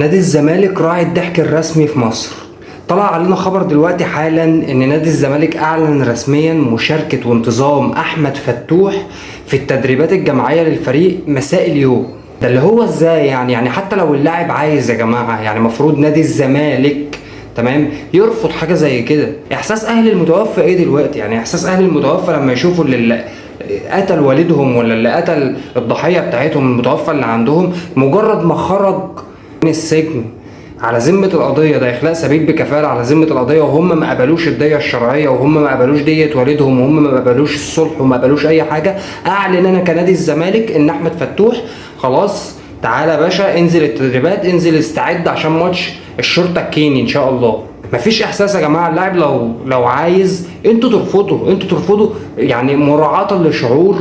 نادي الزمالك راعي الضحك الرسمي في مصر. طلع علينا خبر دلوقتي حالا ان نادي الزمالك اعلن رسميا مشاركة وانتظام احمد فتوح في التدريبات الجماعية للفريق مساء اليوم. ده اللي هو ازاي يعني حتى لو اللاعب عايز يا جماعة، يعني المفروض نادي الزمالك تمام يرفض حاجة زي كده. احساس اهل المتوفى ايه دلوقتي؟ يعني احساس اهل المتوفى لما يشوفوا اللي قتل والدهم ولا اللي قتل الضحية بتاعتهم المتوفى اللي عندهم مجرد ما خرج من السجن على ذمة القضية، ده إخلاء سبيل بكفالة على ذمة القضية، وهم ما قبلوش الدية الشرعية، وهم ما قبلوش دية والدهم، وهم ما قبلوش الصلح، وما قبلوش أي حاجة. أعلن أنا كنادي الزمالك إن أحمد فتوح خلاص تعالى يا باشا انزل التدريبات، انزل استعد عشان ماتش الشرطة الكيني إن شاء الله. مفيش إحساس يا جماعة. اللاعب لو عايز انتوا ترفضوا، انتوا ترفضوا يعني مراعاة لشعور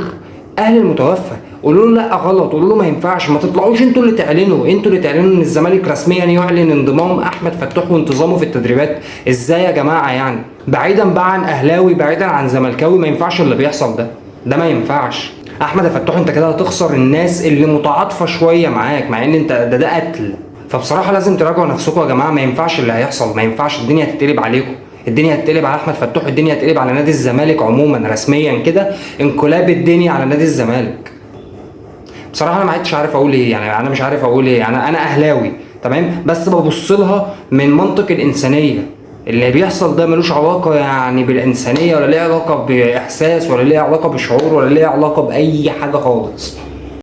اهل المتوفى. قولوا له لا غلط، قولوا له ما ينفعش، ما تطلعوش انتوا اللي تعلنوا، انتوا اللي تعلنوا ان الزمالك رسميا يعلن انضمام احمد فتوح وانتظامه في التدريبات. ازاي يا جماعة؟ يعني بعيدا بقى عن اهلاوي، بعيدا عن زملكاوي، ما ينفعش اللي بيحصل ده، ده ما ينفعش. احمد فتوح انت كده هتخسر الناس اللي متعاطفه شوية معاك، مع ان انت ده قتل. فبصراحة لازم تراجعوا نفسكم يا جماعة، ما ينفعش اللي هيحصل، ما ينفعش. الدنيا هتتقلب عليكم، الدنيا هتقلب على احمد فتوح، الدنيا هتقلب على نادي الزمالك عموما رسميا كده، انقلاب الدنيا على نادي الزمالك. بصراحة انا ما عدتش عارف اقول ايه، يعني انا مش عارف اقول ايه. انا اهلاوي تمام، بس ببص لها من منطق الانسانية. اللي بيحصل ده ملوش علاقة يعني بالانسانية، ولا ليه علاقة باحساس، ولا ليه علاقة بشعور، ولا ليه علاقة باي حاجة خالص.